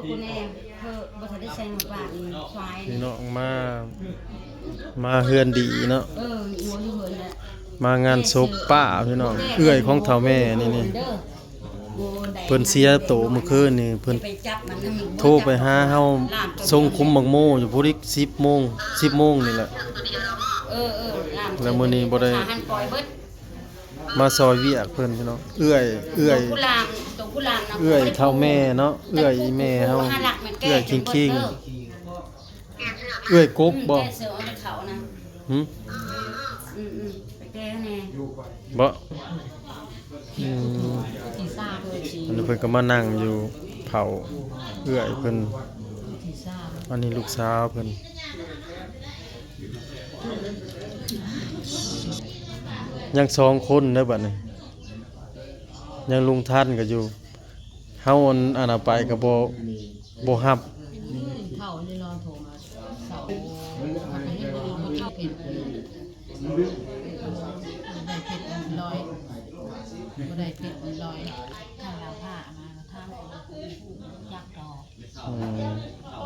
ຜູ້ແນ່ ເພິ່ນບໍ່ທັນໄດ້ໃສ່ໝາກປາດນີ້ ຄວາຍ ພີ່ນ້ອງມາ ມາເຮືອນດີເນາະ ເອີ ຢູ່ເຮືອນແຫຼະ ມາງານສົບປ້າພີ່ນ້ອງ ເອື້ອຍຂອງເຖົ້າແມ່ນີ້ ນີ້ ເພິ່ນເສຍໂຕມື້ຄືນນີ້ ເພິ່ນໂທໄປຫາເຮົາ ສົ່ງຄຸມໝາກໂມຢູ່ພຸ້ນອີກ ສິບໂມງ ສິບໂມງນີ້ແຫຼະ ເອີໆ ແລ້ວມື້ນີ້ບໍ່ໄດ້ ມາຊ່ອຍວຽກເພິ່ນພີ່ນ້ອງ ເອື້ອຍ ເອື້ອຍ ເອື້ອຍເຖົ້າແມ່ເນາະ ເອື້ອຍອີ່ແມ່ເຮົາ ເອື້ອຍຄິງໆ ເອື້ອຍກົກບໍ່ ຫື ບໍ່ ອືມ ອັນນີ້ເພິ່ນກໍມານັ່ງຢູ່ເຜົາເອື້ອຍເພິ່ນ ອັນນີ້ລູກສາວເພິ່ນ ຍັງສອງຄົນເດີບັດນີ້ ຍັງລຸງທັນກໍຢູ່ ເຮົາອັນ ອັນນັ້ນໄປກໍບໍ່ ບໍ່ຮັບ ເຖົ້ານີ້ລອໂທມາເຊົາ ເຂົາກໍເຮັດບໍ່ ບໍ່ເຈົ້າເປັນ ໄດ້ເຮັດອັນລອຍ ບໍ່ໄດ້ເຮັດອັນລອຍ ຖ້າລາວພາມາກໍຖາມ ຈັກດອກ ອືມ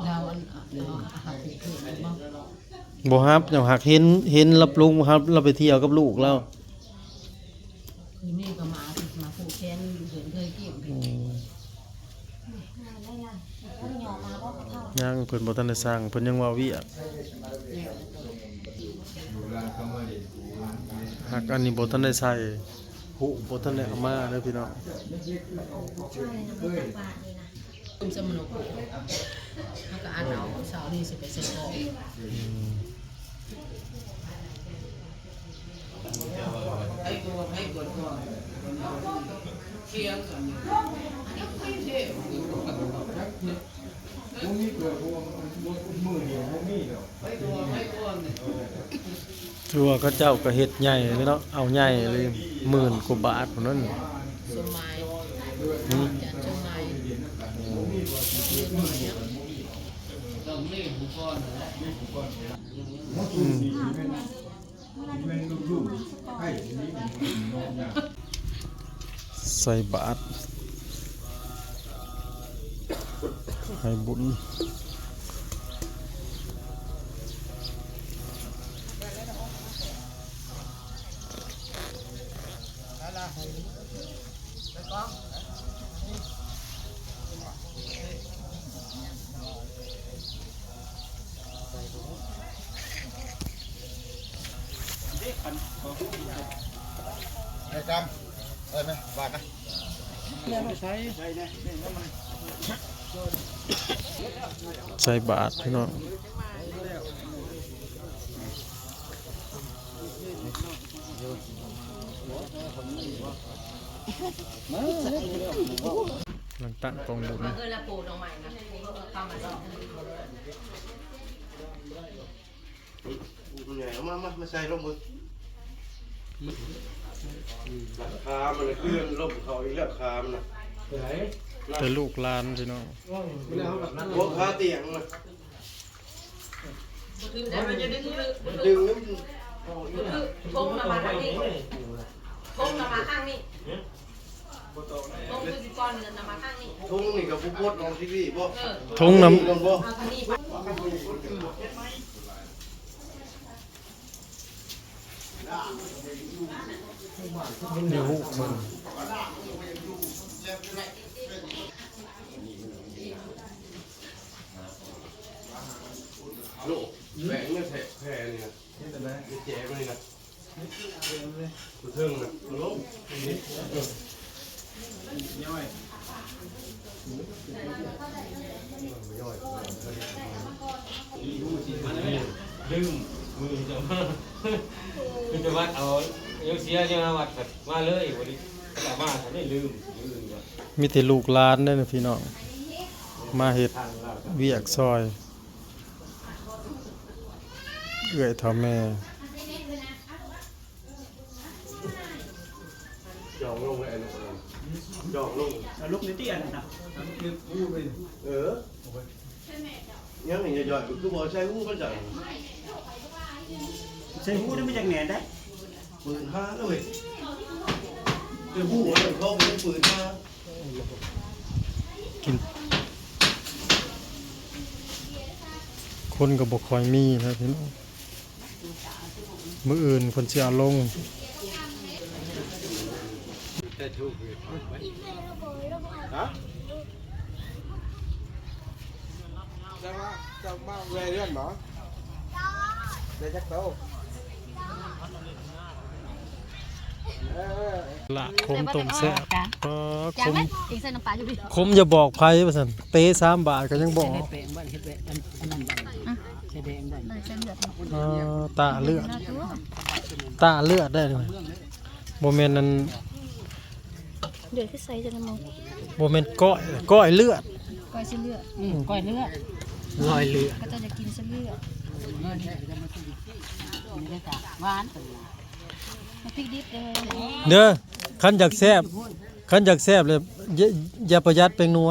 ລາວອັນ ເອົາ ຮັບເປັນເພື່ອນບໍ່ ບໍ່ຮັບ ເຈົ້າຮັກເຫັນ ເຫັນລາວລົງ ເຮົາ ລາວໄປທ່ຽວກັບລູກລາວ ຄືນີ້ກໍມາ ມາຜູກແຂນເດີນເຄີຍກິນ ອືມ ຍັງ ເພິ່ນບໍ່ທັນໄດ້ສັ່ງ ເພິ່ນຍັງເວົ້າວຽກ ຮັກອັນນີ້ບໍ່ທັນໄດ້ໃສ່ ຮູ້ບໍ່ທັນໄດ້ເອົາມາເດີພີ່ນ້ອງ. ຄຸມສະມະໂນໂກະ ເຮົາກໍອັດເອົາ ເຊົ້ານີ້ຊິໄປໃສ່ກອງ ອືມ ຖືວ່າເຂົາເຈົ້າກໍເຮັດໃຫຍ່ເລີຍເນາະ ເອົາໃຫຍ່ເລີຍ ໝື່ນກວ່າບາດພຸ້ນນັ້ນ ສົມໝາຍ ອືມ ອາຈານສົມໝາຍ ອືມ ໃສ່ບາດ ໃຫ້ບຸນ ໄດ້ກຳ ໄດ້ໄໝ? ບາດນະ ໃສ່ບາດພີ່ນ້ອງ. ກຳລັງຕັ້ງກອງບຸນ ມາເອີລະປູດອກໃໝ່ນະ ເຂົ້າມາດອກ ເອົາມາ ມາ ມາໃສ່ລົງເບິ່ງ ຂາມັນນະ ຄືລົມເຂົ້າອີກແລ້ວ ຂາມັນນະ ແຕ່ລູກຫຼານພີ່ນ້ອງ ຫົວຄາຕຽງນະ. ບໍ່ຖືກໄດ້ ມັນຈະດຶງ ບໍ່ຖືກ ບໍ່ຖືກ ບໍ່ຖືກ ທົງນະມາທາງນີ້ ທົງນະມາທາງນີ້ ທົງຄືຊິກ່ອນນະມາທາງນີ້ ທຸງນີ້ກໍບໍ່ປົດອອກທີວີບໍ່? ເອີ ທຸງນຳ ເອົາທາງນີ້ ນີ້ຫູກມັນ. ໂລ ແບງເງິນແທ້ແທ້ນີ້ນະ ເຮັດຈັ່ງໃດ ແຈກມັນນີ້ນະ ເຮັດຈັ່ງໃດ ຜູ້ເທິງນະ ໂລ ຍ້ອຍ ຢ້ອຍ ລືມ ມື້ຈະມາ ຄືຈະວັດເອົາ ຍັງເສຍ ຍັງມາວັດ ມາເລີຍ ບໍ່ໄດ້ ກະມາ ຄັນໄດ້ລືມ ມື້ອື່ນກໍ ມີແຕ່ລູກຫຼານເດ້ພີ່ນ້ອງ ມາເຮັດວຽກຊ່ອຍ ເອື້ອຍເຖົ້າແມ່ ຈອງລົງແລ້ວ ຈອງລົງ ເອົາລຸກນີ້ຕິ ອັນນັ້ນນະ ເອີ ຍັງນີ້ຍ່ອຍໆ ຄືບໍ່ໃສ່ຫູມັນຈັ່ງ ໃສ່ຫູນີ້ມັນຈັ່ງແໜ້ນໄດ໋ ປືນຫາເລີຍ ໃສ່ຫູເຂົາເປັນປືນຫາ ກິນ ຄົນກໍບໍ່ຄ່ອຍມີນະພີ່ນ້ອງ ມື້ອື່ນເພິ່ນຊິເອົາລົງ. ລາບຂົມຕົ້ມແຊບ. ກໍ ຈ້າງ ຂົມ ໄວ້ ເອງໃສ່ນ້ຳປາຢູ່ດິ ຂົມຢ່າບອກໃຜວ່າຊັ້ນ. ເຕະສາມບາດກໍຍັງບອກ ໃສ່ແປ້ງບໍ່ ເຮັດແບບອັນ ອັນນັ້ນບໍ່ ອ່ະ ໃສ່ແດງບໍ່ ເອີ ໃສ່ເລືອດ ເອີ ຕາເລືອດ ຕາເລືອດໄດ້ນີ້. ບໍ່ແມ່ນອັນ ເລືອດຄືໃສ່ຈັງ ບໍ່ແມ່ນກ້ອຍ ກ້ອຍເລືອດ ກ້ອຍຊິເລືອດ ອືມ ກ້ອຍເລືອດ ລອຍເລືອດ ເຂົາເຈົ້າຢາກກິນຊິເລືອດ ຫວານ ມາພິກດິບເດີ ເດີ. ຄັນຢາກແຊບ ຄັນຢາກແຊບເລີຍ ຢ່າ ຢ່າປະຢັດແປ້ງນົວ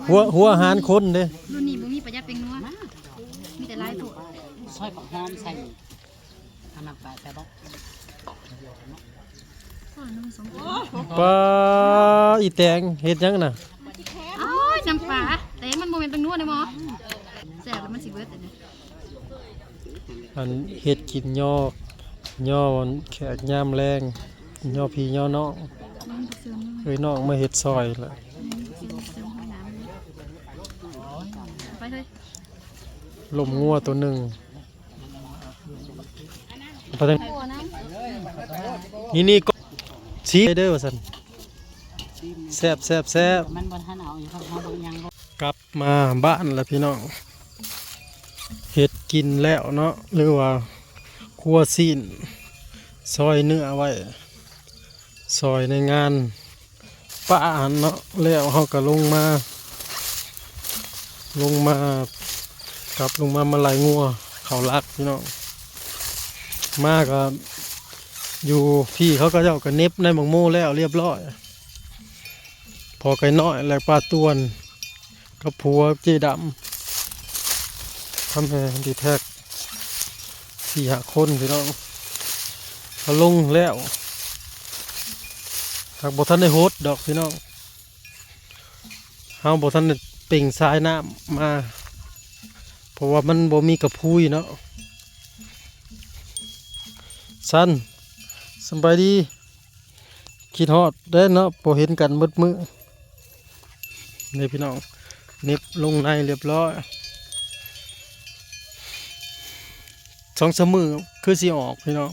ຫົວ ຫົວອາຫານຄົນເດ້. ລຸ້ນນີ້ບໍ່ມີປະຢັດແປ້ງນົວ ມີແຕ່ຫຼາຍໂພດ ຊອຍຜັກຫອມໃສ່ ເອົານ້ຳປາໃສ່ບໍ່ ພໍໜຶ່ງສອງ ປາ ອີແຕງເຮັດຫຍັງນະ? ໂອ້ຍ ນ້ຳປາ ແຕ່ມັນບໍ່ແມ່ນແປ້ງນົວເດ້ໝໍ ແຊບແລ້ວມັນຊິເບິດອັນນີ້. ອັນເຮັດກິນຍໍ ຍໍແຂກຍາມແລງ ຍໍພີ່ຍໍນ້ອງ ເອີຍ ນ້ອງມາເຮັດຊ່ອຍລະ ໄປເຮີ້ຍ ລົ້ມງົວໂຕໜຶ່ງ ໄປທາງນີ້ ນີ້ກໍຊີເດີວ່າຊັ້ນ ແຊບໆໆ ມັນບໍ່ທັນເອົາຢູ່ ເຮົາເບິ່ງຍັງບໍ່ ກັບ ມາບ້ານລະພີ່ນ້ອງ ເຮັດກິນແລ້ວເນາະ ຫຼືວ່າຄົວຊີ້ນ ຊອຍເນື້ອໄວ້ ຊອຍໃນງານປະຫັ້ນເນາະ. ແລ້ວເຮົາກໍລົງມາ ລົງມາ ກັບລົງມາ ມາໄລ່ງົວເຂົ້າຫຼັກພີ່ນ້ອງ. ມາກໍຢູ່ພີ້ ເຂົາເຈົ້າກໍເໜັບໃນໝາກໂມແລ້ວລຽບຮ້ອຍ. ພໍ່ໄກ່ນ້ອຍ ແລະ ປ້າຕວນ ກັບຜົວເຈ້ດຳ ກັບແມ່ດີແທັກ ສີ່ຫ້າຄົນພີ່ນ້ອງ ເຂົາລົງແລ້ວ ຫາກບໍ່ທັນໄດ້ຫົດດອກພີ່ນ້ອງ. ເຮົາບໍ່ທັນໄດ້ເປັ່ງສາຍນ້ຳມາ ເພາະວ່າມັນບໍ່ມີກະພຸຍເນາະ. ສັນ ສະບາຍດີ. ຄິດຮອດເດ້ເນາະ ບໍ່ເຫັນກັນໝົດມື້ນີ້ພີ່ນ້ອງ. ເໜັບລົງໃນລຽບຮ້ອຍ ສອງສາມມື້ຄືຊິອອກພີ່ນ້ອງ.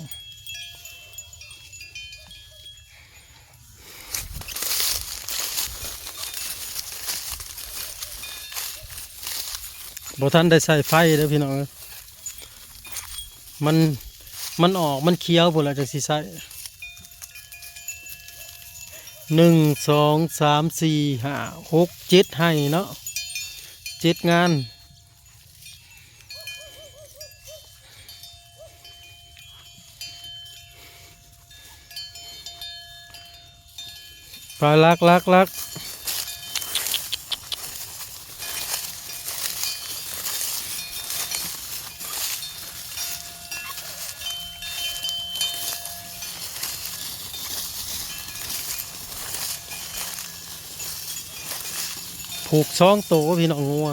ບໍ່ທັນໄດ້ໃຊ້ໄຟເດີພີ່ນ້ອງເອີຍ. ມັນ ມັນອອກ ມັນຂຽວພຸ້ນລະ ຈັ່ງຊິໃຊ້. ໜຶ່ງ ສອງ ສາມ ສີ່ ຫ້າ ຫົກ ເຈັດ ໄຮ່ເນາະ ເຈັດງານ. ໄປ ລັກ ລັກ ລັກ. ຜູກສອງໂຕພີ່ນ້ອງ ງົວ.